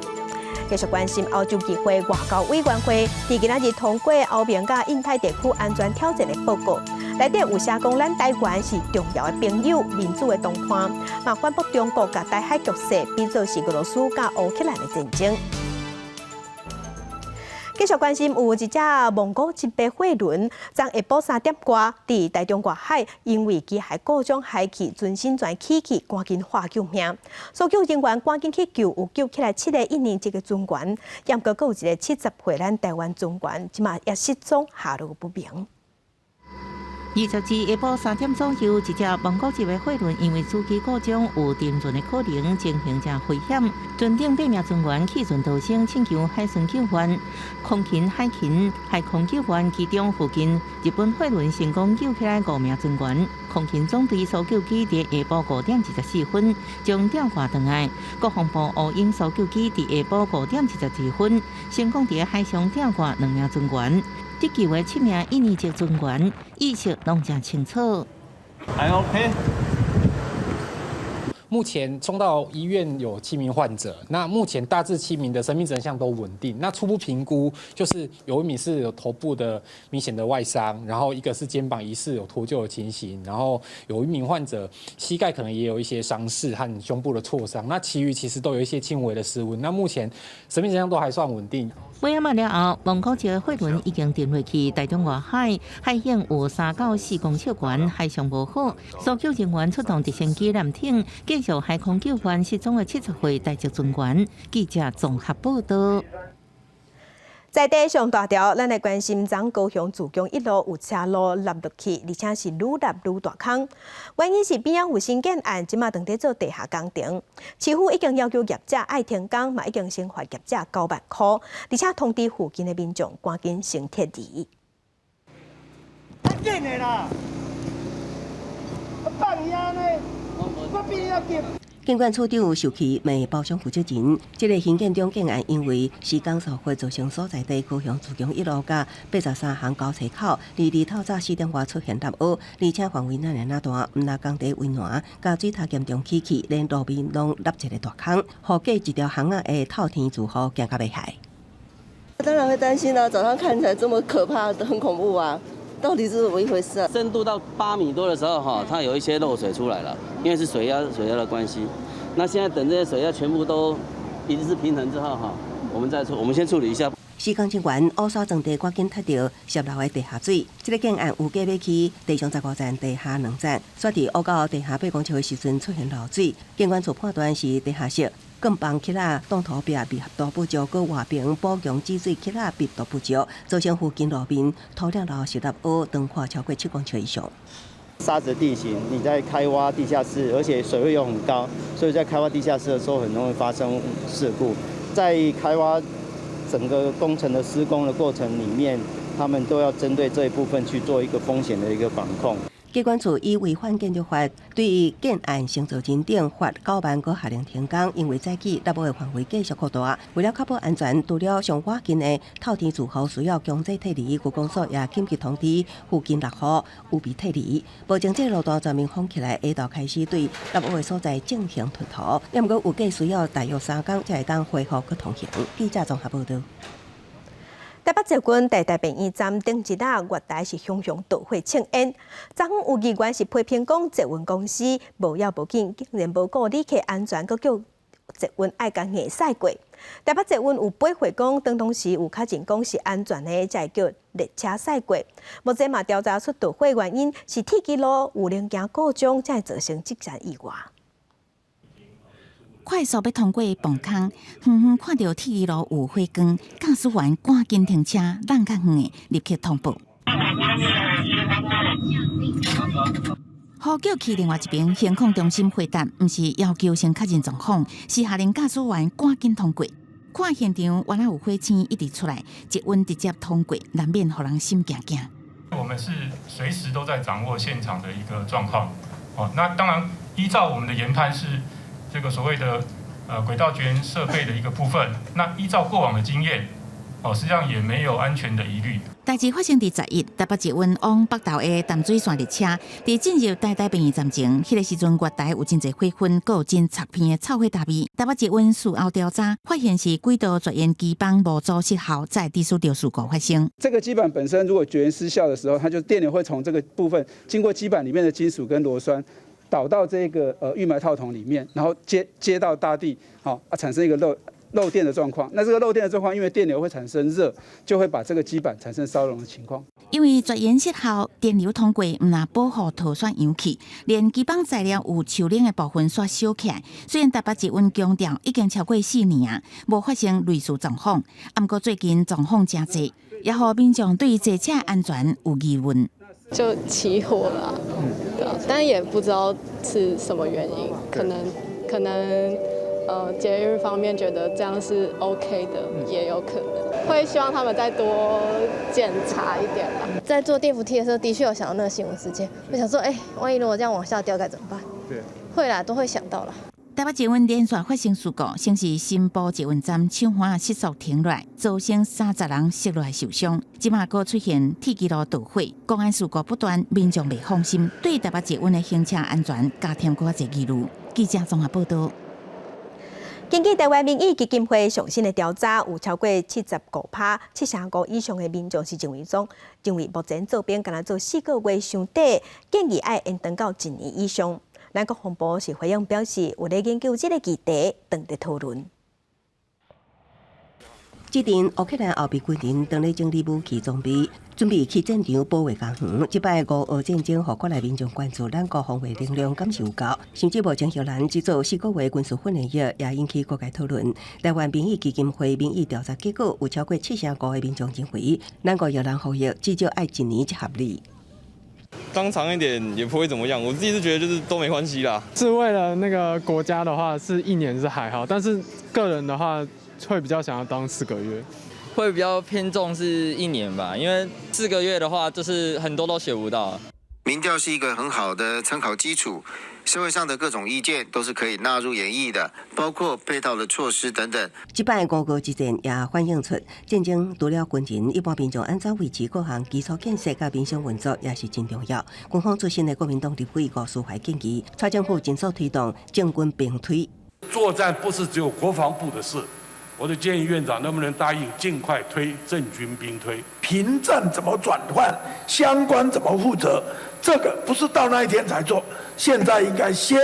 繼續關心歐洲議會外交委員會，佇今仔日通過歐盟佮印太地區安全挑戰的報告，內底有寫講，咱台灣是重要的朋友、民主的同伴，嘛反駁中國共台海局勢比做是俄羅斯佮烏克蘭的戰爭。繼續關心有一隻蒙古級的貨輪，昨下晡3點外，佇大中外海，因為機械故障海去，船身全起去，趕緊喊救命。搜救人員趕緊去救，有救起來七个印尼籍的船員，猶閣閣有一个70歲咱台灣船員，這馬也失蹤下落不明。22下晡3點左右，一隻蒙古籍的貨輪因為主機故障有沉船的可能，情形誠危險。船頂八名船員棄船逃生，請求海巡救援。空勤、海勤、海空救援，其中附近日本貨輪成功救起來五名船員。空勤總隊搜救機佇下晡5點24分將吊掛轉來。國防部烏鷹搜救機佇下晡5點72分成功佇海上吊掛兩名船員。得救的七名印尼籍船員意識攏誠清楚。還 OK。目前送到醫院有七名患者，那目前大致七名的生命徵象都穩定。那初步評估就是有一名是有頭部的明顯的外傷，然後一個是肩膀疑似有脫臼的情形，然後有一名患者膝蓋可能也有一些傷勢和胸部的挫傷。那其餘其實都有一些輕微的失溫。那目前生命徵象都還算穩定。尾仔了後，蒙古籍的貨輪已經沉落去大中外海，海湧有3到4公尺懸，海象無好。搜救人員出動直升機艦艇，繼續海空救援失蹤的70歲台籍船員。記者綜合報道。在地上大條，咱來關心昨高雄自強一路有車路凹落去，而且是愈凹愈大空。原因是邊仔有新建案，這馬正佇做地下工程。市府已經要求業者愛停工，嘛已經先罰業者9萬塊，而且通知附近的民眾趕緊先撤離。緊的啦，放伊按呢，我比你較急。警管處長受氣罵包商負責人，這个興建中建案因為施工疏忽造成所在地高雄自強一路佮83巷交叉口，22透早4點外出現塌凹，而且範圍爾爾大，毋但工地圍欄佮水塔嚴重起去，連路面攏凹一个大空，予隔一條巷仔的透天住戶驚甲欲害。當然會擔心啦，早上看起來這麼可怕，很恐怖啊！到底是怎麼一回事啊？深度到8米多的時候，哈，它有一些漏水出來了，因為是水壓的關係。那現在等這些水壓全部都一致平衡之後，哈，我們再處，我們先處理一下。施工人員烏沙裝地趕緊踢掉泄漏的地下水。這個建案預計欲起地上15層，地下2層，煞佇挖到地下8公尺的時陣出現漏水。建管處判斷是地下室鋼棒起仔擋土壁密合度不足，閣外邊補強止水起仔密度不足，造成附近路面土壤漏失落，長寬超過7公尺以上。沙質地形，你在開挖地下室，而且水位又很高，所以在開挖地下室的時候很容易發生事故。在開挖整個工程的施工的過程裡面，他們都要針對這一部分去做一個風險的一個管控。機關處以違反建築法對建案先做認定，罰9萬，閣下令停工。因為早起納烏的範圍繼續擴大，為了確保安全，除了上倚近的透天住戶需要強制撤離，區公所也緊急通知附近六戶務必撤離。目前這個路段全面封起來，下晝開始對納烏的所在進行吞土，猶毋過預計需要大約3工才會當恢復閣通行。記者綜合報導。台北捷運台大病院站頂一日月台是熊熊大火衝煙，昨昏有議員是批評講捷運公司無要無緊，竟然無顧旅客安全，閣叫捷運愛共硬駛過。台北捷運有回覆講，當時有確認講是安全的，才會叫列車駛過。目前嘛調查出導火原因是鐵支路有零件故障，才會造成這場意外。快速欲通過磅空，遠遠看著鐵支路有火光，駕駛員趕緊停車，讓較遠的立刻通報。呼叫去另外一邊，行控中心回答，毋是要求先確認狀況，是下令駕駛員趕緊通過。看現場，原來有火星一直出來，捷運直接通過，難免予人心驚驚。我們是隨時都在掌握現場的一個狀況。哦，那當然依照我們的研判是這個所謂的軌道絕緣設備的一個部分。那依照過往的經驗，哦，實際上也沒有安全的疑慮。代誌發生佇11，台北捷運往北投的淡水線列車，佇進入台大病院站前，彼個時陣月台有真濟火熏，閣有真刺鼻的臭火焦味。台北捷運事後調查，發現是軌道絕緣機板模組失效，才致使著事故發生。這個基板本身如果絕緣失效的時候，它就電流會從這個部分經過基板裡面的金屬跟螺栓，導到這個預埋套筒裡面，然後接到大地，好啊，產生一個漏電的狀況。那這個漏電的狀況，因為電流會產生熱，就會把這個基板產生燒熔的情況。因為絕緣失效，電流通過，毋但保護套線氧氣，連基板材料有受冷的部分煞燒起來。雖然台北捷運強調已經超過4年啊，無發生類似狀況，毋過最近狀況誠濟，也予民眾對坐車安全有疑問。就起火了，對，但也不知道是什麼原因，可能捷運方面覺得這樣是 OK 的，也有可能會希望他們再多檢查一點吧。在坐電扶梯的時候，的確有想到那個新聞事件，我想說，欸，萬一如果這樣往下掉該怎麼辦？對，會啦，都會想到啦。台北捷運連續發生事故，先是新埔捷運站手環失速停落來，造成30人摔落來受傷。這馬閣出現鐵支路導火，公安事故不斷，民眾袂放心，對台北捷運的行車安全加添閣較濟疑慮。記者綜合報導。根據台灣民意基金會上新的調查，有超過75%、75%以上的民眾是認為目前做兵干焦做四個月傷短，建議愛延長到一年以上。咱國防部是回應表示，有咧研究這個議題，正佇討論。這陣烏克蘭後備軍人當咧整理武器裝備，準備去戰場保衛家園。這擺烏俄戰爭，予國內民眾關注，咱國防衛能量敢是有夠？甚至目前荷蘭這做四個月軍事訓練營，也引起各界討論。台灣民意基金會民意調查結果，有超過75%的民眾認為，咱國役人服役至少愛一年才合理。當長一點也不會怎麼樣，我自己是覺得就是都沒關係啦。是為了那個國家的話，是一年是還好，但是個人的話會比較想要當四個月，會比較偏重是一年吧，因為四個月的話就是很多都學不到。民調是一個很好的參考基礎，社會上的各種意見都是可以納入研議的，包括配套的措施等等。這擺烏俄之戰也反映出戰爭除了軍人，一般民眾按怎維持各項基礎建設佮民生運作也是真重要。軍方出身的國民黨立委吳斯懷建議，蔡政府盡速推動政軍兵推。作戰不是只有國防部的事，我就建議院長能不能答應盡快推政軍兵推。平戰怎麼轉換，相關怎麼負責，這個不是到那一天才做，現在應該先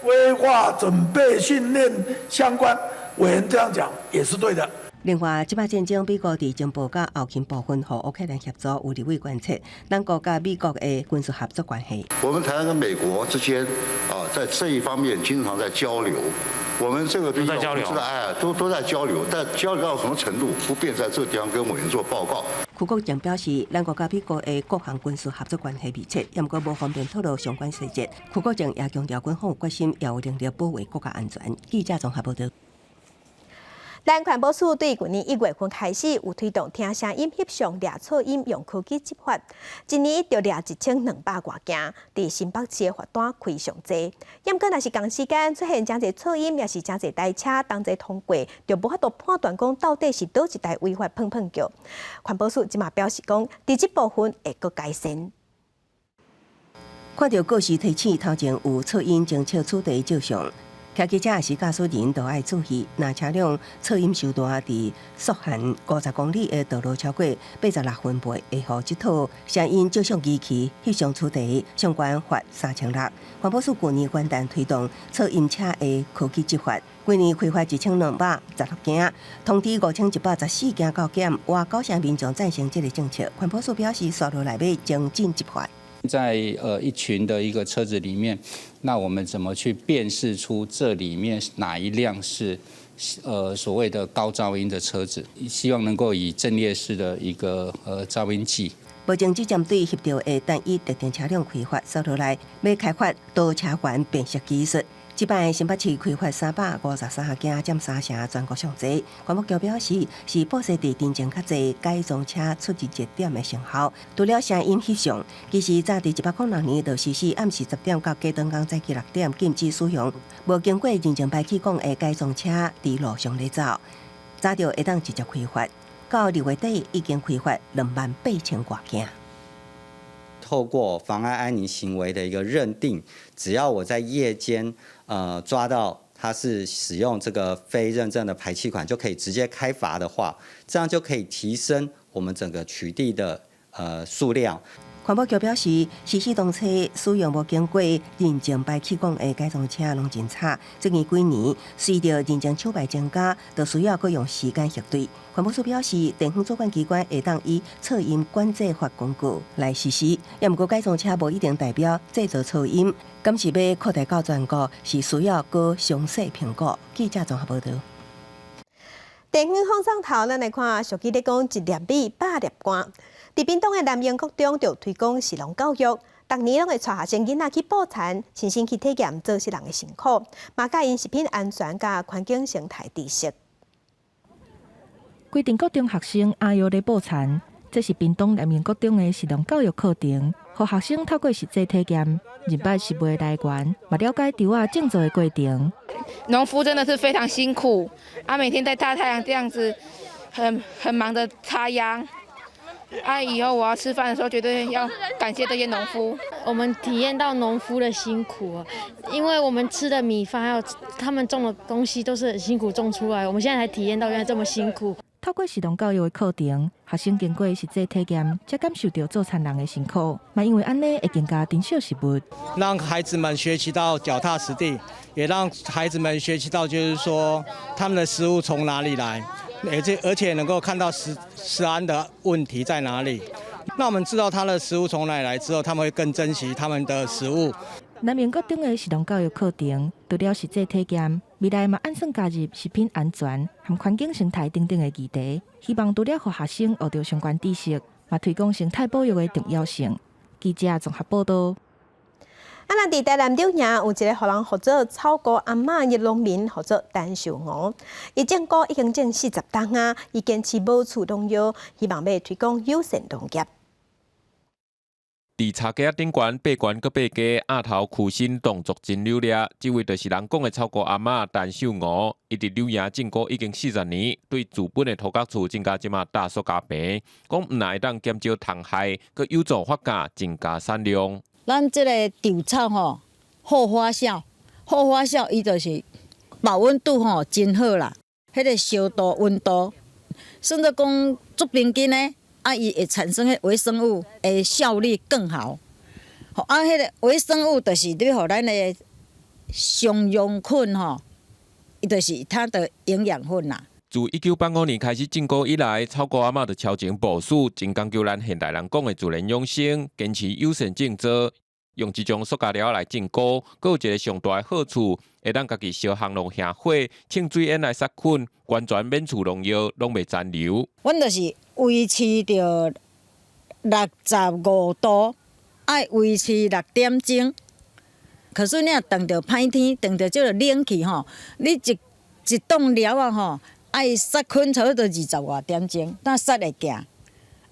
規劃、準備、訓練相關。委員這樣講也是對的。另外，這擺戰爭，美國佇情報佮後勤部分，予烏克蘭協助，有立委關切，咱國佮美國的軍事合作關係。我們台灣跟美國之間啊，在這一方面經常在交流。我們這個都在交流，哎，都在交流，但交流到什麼程度，不便在這個地方跟委員做報告。邱國正表示，咱國佮美國的各項軍事合作關係密切，毋過無方便透露相關細節。邱國正也強調，軍方有決心，也有能力保衛國家安全。記者綜合報道。咱環保署對舊年1月份開始有推動聽聲音翕相掠噪音，用科技執法，一年就掠1200外件，佇新北市的罰單開上濟。毋過，若是仝時間出現誠濟噪音，抑是誠濟台車同齊通過，就無法度判斷講到底是佗一台違法碰碰轎。環保署這馬表示講，佇這部分會閣改善。看著告示提醒頭前有噪音偵測取締照相。騎機車抑是駕駛人都愛注意，若車輛噪音傷大，佇速限50公里的道路超過86分貝，會予這套聲音照相機器翕相取締，上懸罰3600。環保署舊年元旦推動噪音車的科技執法，規年開罰1216件，通知5114件告檢，倚九成民眾贊成這个政策。環保署表示，紲落來欲精進執法。在一群的一個車子裡面，那我們怎麼去辨識出這裡面哪一輛是所謂的高噪音的車子？希望能夠以陣列式的一個噪音計。目前只針對翕著的單一特定車輛開罰，紲落來欲開發多車源辨識技術。這擺新北市開罰353件，佔三成，全國上濟。環保局表示，是布設佇頂前較濟改裝車出入熱點的成效。除了聲音翕相，其實早佇106年就實施暗時10點到隔頓工早起6點禁止使用無經過認證排氣管的改裝車佇路上咧走，早就會當直接開罰。到2月底已經開罰28,000外件。透過妨礙安寧行為的一個認定，只要我在夜間抓到他是使用這個非認證的排氣管，就可以直接開罰的話，這樣就可以提升我們整個取締的數量。環保局表示，實施當初使用無經過認證排氣管的改裝車攏真慘。最近幾年，隨著認證廠牌增加，就需要閣用時間核對。環保署表示，地方主管機關會當以噪音管制法公告來實施，也毋過改裝車無一定代表製造噪音，敢是欲擴大到全國，是需要閣詳細評估。記者綜合報導。地方放送頭，咱來看，俗語咧講一粒米百粒汗。佇屏東的南榮國中就推廣食農教育，逐年攏會帶學生囡仔去捕蠶，親身去體驗做食人的辛苦，嘛教𪜶食品安全佮環境生態知識。規定國中學生阿腰咧捕蠶，這是屏東南榮國中的食農教育課程，予學生透過實際體驗，認捌食物的來源，嘛了解稻仔種植的過程。農夫真的是非常辛苦，啊，每天在大太陽這樣子，很忙的插秧。啊！以後我要吃飯的時候，絕對要感謝這些農夫。我們體驗到農夫的辛苦，因為我們吃的米飯，還有他們種的東西，都是很辛苦種出來。我們現在才體驗到原來這麼辛苦。透過食農教育的課程，學生經過實際體驗，才感受著做田人的辛苦，嘛因為按呢會更加珍惜食物。讓孩子們學習到腳踏實地，也讓孩子們學習到，就是說他們的食物從哪裡來。而且能夠看到食安的問題在哪裡，那我們知道他的食物從哪裡來之後，他們會更珍惜他們的食物。南榮國中的食農教育課程，除了實際體驗，未來嘛按算加入食品安全和環境生態等等的議題，希望除了予學生學著相關知識，嘛推廣生態保育的重要性。記者綜合報導。啊，咱佇台南柳營有一个予人號做草菇阿嬤的農民，號做陳秀娥。伊種菇已經種40冬啊，伊堅持無施農藥，希望欲推廣友善農業。佇柴架仔頂懸爬懸閣爬低，額頭屈伸動作真流利。這位就是人講的草菇阿嬤陳秀娥。伊佇柳營種菇已經40年，對自本的土角厝種甲這馬大塑膠棚，講毋但會當減少蟲害，閣有助發芽增加產量。咱這个稻草吼，好發酵，好發酵，伊就是保溫度吼真好啦。彼个燒度溫度，甚至講足平均呢，啊，伊會產生彼微生物的效率更好。吼啊，彼个微生物就是咧，予咱的雙養菌吼，伊就是它的營養分啦。自1985年開始種菇以來，草菇阿嬤就超前部署，真講究咱現代人講的自然養生，堅持友善種植，用這種塑膠料來種菇，閣有一個上大的好處，會當家己燒烘爐營火，清水煙來殺菌，完全免除農藥，攏袂殘留。阮就是維持著65度，愛維持6點鐘。可是你若當著歹天，當著這个冷氣吼，你一一檔料啊吼，愛殺菌差不多20外點鐘，才殺會行。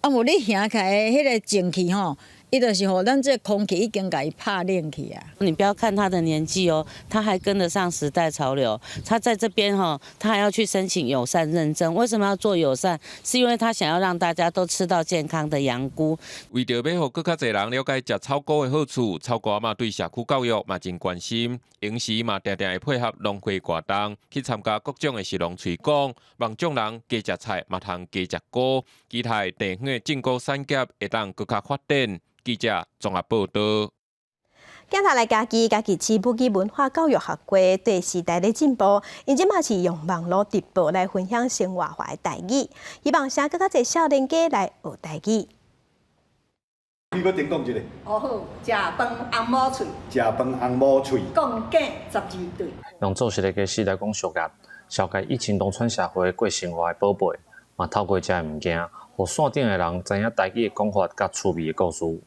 啊，無你行起來彼个蒸氣吼，伊就是予咱這个空氣已經共伊拍冷去啊。你不要看他的年紀哦，他還跟得上時代潮流。他在這邊哈，他還要去申請友善認證。為什麼要做友善？是因為他想要讓大家都吃到健康的洋菇。為著欲予閣較濟人了解食草菇的好處，草菇阿嬤對社區教育嘛真關心，閒時嘛定定會配合農會活動，去參加各種的食農推廣，望眾人加食菜嘛通加食菇，期待地方的種菇產業會當閣較發展。記者綜合報導。鏡頭來嘉義，嘉義市母語文化教育協會對時代的進步，𪜶這馬是用網路直播來分享生活化的台語，希望吸引閣較濟少年家來學台語。你閣頂講一下。哦好，食飯紅毛喙。食飯紅毛喙。講囝12對。用做實的家事來講小解，紹介以前農村社會過生活的寶貝，嘛透過這个物件，予線頂的人知影台語的講法佮趣味的故事。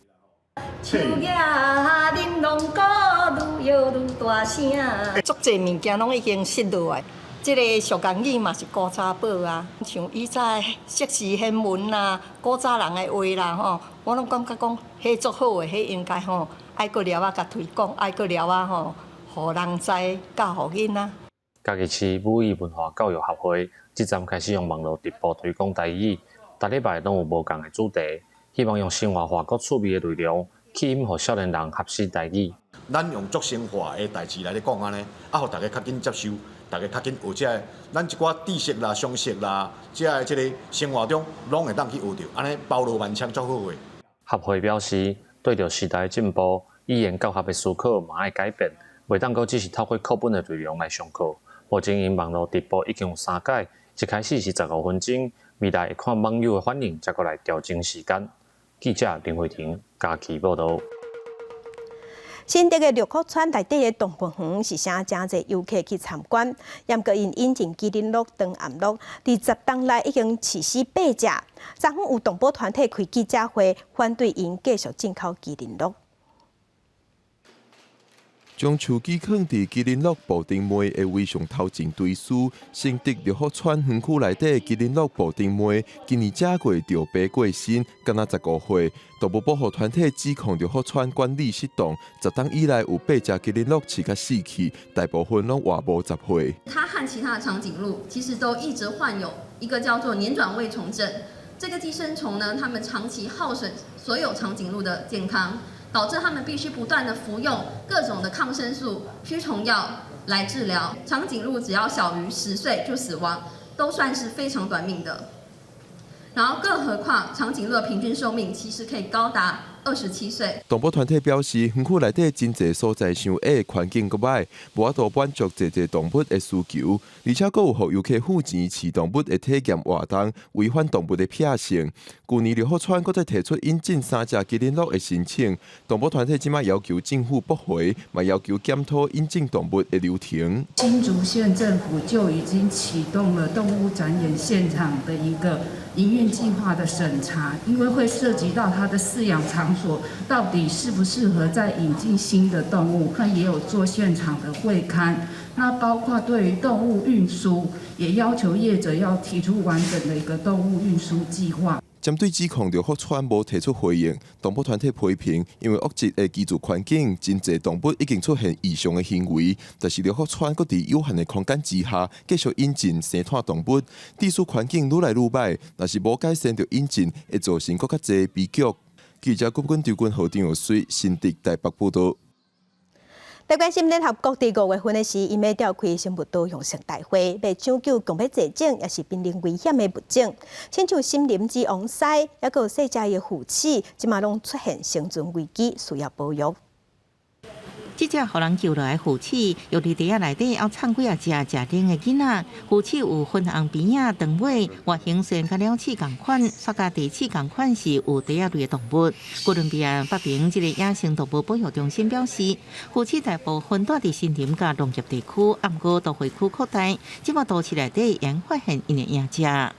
樹葉玲瑯閣愈搖愈大聲。足濟物件攏已經失落來，這个俗諳語嘛是古早寶啊，像以前釋時顯文啦、古早人的話啦吼，我攏感覺講，彼足好的，彼應該吼愛閣了仔共推廣，愛閣了仔吼，予人知，教予囡仔。嘉義市母語文化教育協會這陣開始用網路直播推廣台語，逐禮拜攏有無仝的主題，希望用生活化閣趣味的內容，吸引予少年人學習台語。咱用足生活的代誌來咧講按呢，啊，予大家較緊接受，大家較緊學這个，咱一寡知識啦、常識啦，這个這个生活中攏會當去學著，按呢包羅萬象足好的。協會表示，對著時代進步，語言教學的思考嘛愛改變，袂當閣只是透過課本的內容來上課。目前𪜶網路直播已經有三屆，一開始是15分鐘，未來會看網友的反應，才閣來調整時間。記者林慧婷嘉義報導。新竹的六福村內底的動物園是啥誠濟遊客去參觀，毋過𪜶引進麒麟鹿、長頷鹿，佇10冬內已經飼死八隻。昨昏有動保團體開記者會，反對𪜶繼續進口麒麟鹿。將手機囥佇麒麟鹿布丁糜的位上頭前追思，新竹六福村園區內底麒麟鹿布丁糜，今年正月著病過身，敢若15歲。動物保護團體指控六福村管理失當，10冬以來有八隻麒麟鹿飼甲死去，大部分攏活無10歲。它和其他的長頸鹿其實都一直患有一個叫做捻轉胃蟲症，這個寄生蟲呢，它們長期耗損所有長頸鹿的健康。導致他們必須不斷的服用各種的抗生素、驅蟲藥來治療。長頸鹿只要小於10歲就死亡，都算是非常短命的。然後，更何況長頸鹿的平均壽命其實可以高達27歲。動保團體表示，園區內底真濟所在傷矮，環境閣䆀，無法度滿足濟濟動物的需求，而且閣有予遊客付錢飼動物的體驗活動，違反動物的品性。舊年六福村閣再提出引進三隻麒麟鹿的申請，動保團體這馬要求政府駁回，嘛要求檢討引進動物的流程。新竹縣政府就已經啟動了動物展演現場的一個營運計劃的審查，因為會涉及到它的飼養場所到底適不適合再引進新的動物，它也有做現場的會勘。那包括對於動物運輸，也要求業者要提出完整的一個動物運輸計劃。針對指控，六福村無提出回應。動保團體批評，因為惡質的居住環境，真濟動物已經出現異常的行為。但是六福村閣佇有限的空間之下，繼續引進生湠動物，致使環境愈來愈䆀。若是無改善，著引進，會造成閣較濟悲劇。記者郭君、張君豪、張玉水，新竹台北報導。來關心聯合國佇5月份的時，𪜶欲召開生物多樣性大會，欲搶救共欲絕種，抑是瀕臨危險的物種，親像森林之王獅，抑閣有細隻的鼯鼠，這馬攏出現生存危機，需要保育。這隻予人救落來鼯鼠，用佇袋仔內底猶藏幾仔隻食奶的囡仔。鼯鼠有粉紅鼻仔、長尾，外形雖然佮鳥鼠仝款，煞佮袋鼠仝款是有袋仔類的動物。哥倫比亞北爿這個野生動物保育中心表示，鼯鼠大部分蹛佇森林佮農業地區，毋過都會區擴大，這馬都市內底會發現𪜶的影跡。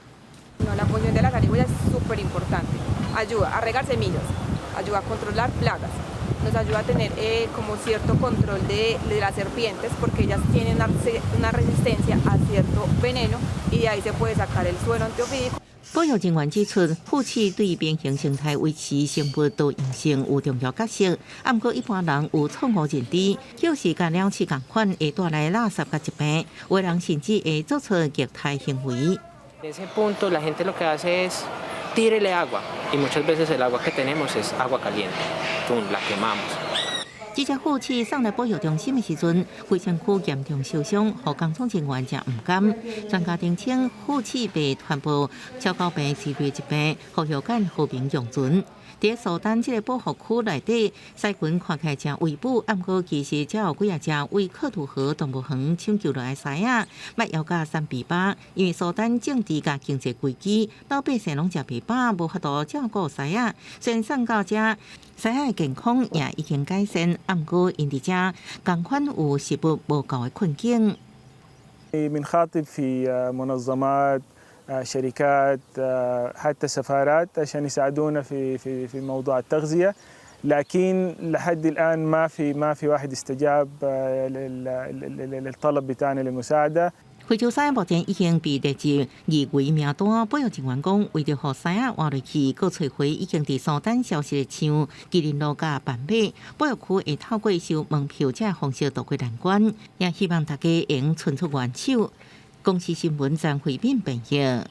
La función de la zarigüeya es súper importante. Ayuda a regar semillas, ayuda a controlar plagas, nos ayuda a tener como cierto control de las serpientes porque ellas tienen una resistencia a cierto veneno y de ahí se puede sacar el suero antiofídico. 保育人員指出，鼯鼠對平衡生態、維持生物多樣性有重要角色。毋過一般人有錯誤認知，就是佮鳥鼠仝款會帶來垃圾佮疾病，有人甚至會做出虐待行為。 En ese punto la gente lo que hace es tírele agua y muchas veces el agua que tenemos es agua caliente, la quemamos. 這隻鼯鼠送來保育中心的時陣，規身軀嚴重受傷，予工作人員誠毋甘。專家聲稱，鼯鼠被傳播超狗病之類疾病，呼籲間和平共存。佇蘇丹這個保護區內底，獅群看起來誠威武，毋過其實這有幾仔隻為克圖河動物園搶救落來獅仔，捌枵甲瘦脯巴，因為蘇丹政治佮經濟危機，老百姓攏食袂飽，無法度照顧獅仔。雖然送到遮，獅仔的健康也已經改善，毋過𪜶佇遮仝款有食物無夠的困境。 بنخاطب في منظمات، شركات، حتى سفارات عشان يساعدونا في موضوع التغذية، لكن لحد الآن ما في واحد استجاب للطلب بتاعنا للمساعدة. 非洲獅目前已經被列入易危名單。保育人員講，為著予獅仔活落去，閣揣回已經佇蘇丹消失的象、麒麟鹿佮斑馬，保育區會透過收門票這方式渡過難關，也希望大家會伸出援手。公視新聞張惠敏編譯。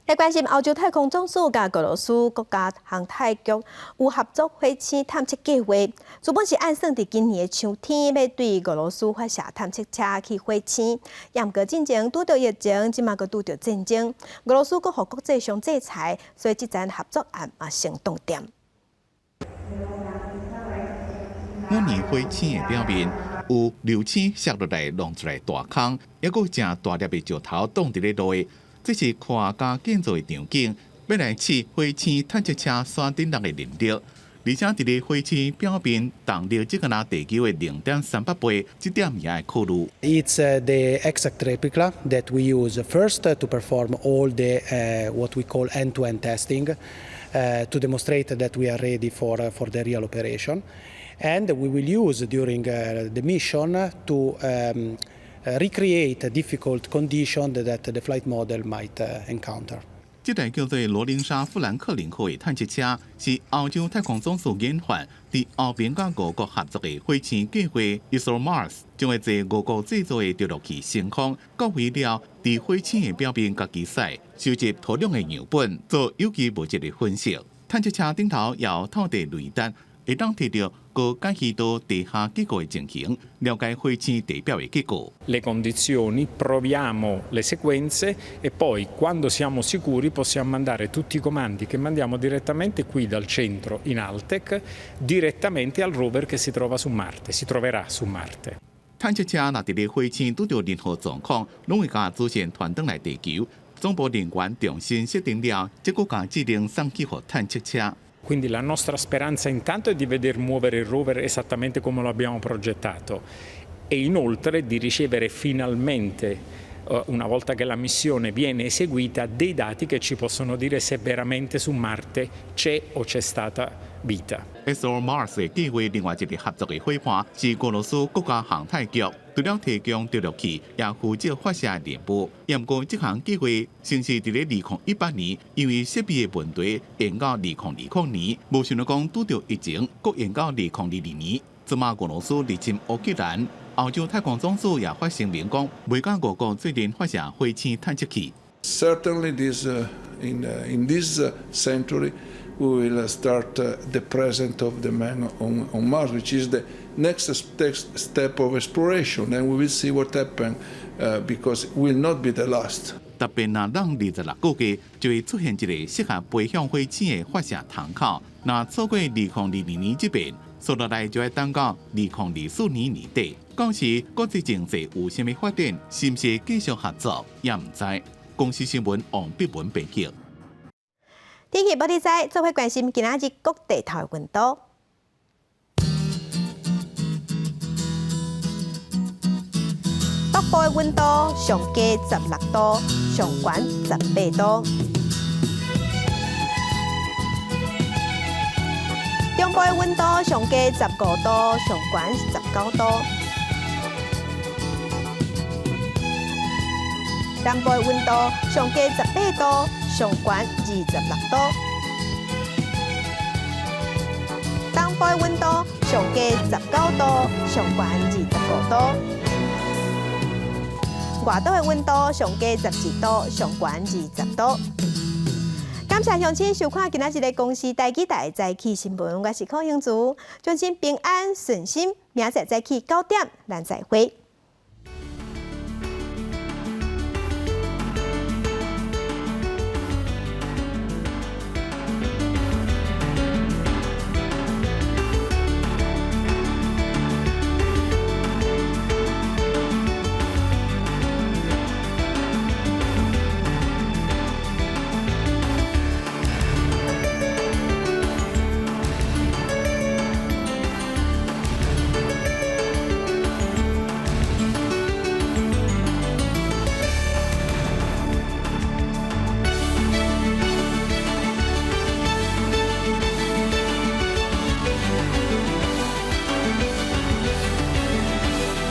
來關心歐洲太空總署佮俄羅斯國家航太局有合作火星探測計劃，原本是按算佇今年的秋天欲對俄羅斯發射探測車去火星，毋過進前拄著疫情，這馬閣拄著戰爭，俄羅斯閣予國際上制裁，所以這層合作案嘛先凍定。每年火星的表面有流星摔落來弄出來大空，抑閣有誠大粒的石頭擋佇咧路的。這是科學家建造的場景，欲來試火星探測車山頂人的能力，而且佇咧火星表面重力只敢若地球的0.38倍，這點也會考慮。 It's the exact replica that we use first to perform all the what we call end-to-end testing to demonstrate that we are ready for the real operation, and we will use during the mission to recreate difficult conditions that the flight model might encounter. 這台叫做羅琳莎富蘭克林號的探測車，是歐洲太空總署研發，佇歐盟佮俄國合作的火星計劃 ExoMars 將會坐俄國製造的著陸器升空，到位了佇火星的表面家己採收集土壤的樣本，做有機物質的分析。探測車頂頭有透地雷達，會當提著高解析度地下結構的情形，了解火星地表的結構。 Le condizioni, proviamo le sequenze e poi quando siamo sicuri possiamo mandare tutti i comandi che mandiamo direttamente qui dal centro in Altec direttamente al rover che si trova su Marte, si troverà su Marte. 探測車若佇咧火星拄著任何狀況，攏會共資訊傳轉來地球。總部人員重新設定了，這閣共指令送去予探測車。 Quindi la nostra speranza intanto è di veder muovere il rover esattamente come lo abbiamo progettato e inoltre di ricevere finalmente, una volta che la missione viene eseguita, dei dati che ci possono dire se veramente su Marte c'è o c'è stata vita. ExoMars 的計劃另外一个合作的伙伴是俄羅斯國家航太局，除了提供著陸器，也負責發射任務。毋過這項計劃先是佇咧2018年，因為設備的問題延到2020年，無想到講拄著疫情，閣延到2022年。這馬俄羅斯入侵烏克蘭，歐洲太空總署也發聲明講，袂佮俄國做陣發射火星探測器。 Certainly, this in this century, we will start the presence of the man on Mars, which is the next step of exploration, and we will see what happens because it will not be the last. 台特別若等26個月，就會出現一個適合飛向火星的發射窗口。若錯過2022年這邊，紲落來就愛等到2024年年底。到時國際情勢有啥物發展，是毋是繼續合作，也毋知。公視新聞王碧文編輯。天氣報你知，做伙關心今仔日各地頭的溫度。北部的溫度上低16度，上懸18度。中部的溫度上低15度，上懸19度。南部的溫度上低18度，上懸26度。東部的溫度上低19度，上懸25度。外島的溫度上低11度，上懸20度。感謝鄉親收看今仔日的公視台語台早起新聞，我是柯興竹，祝恁平安順心，明仔載早起9點，咱再會。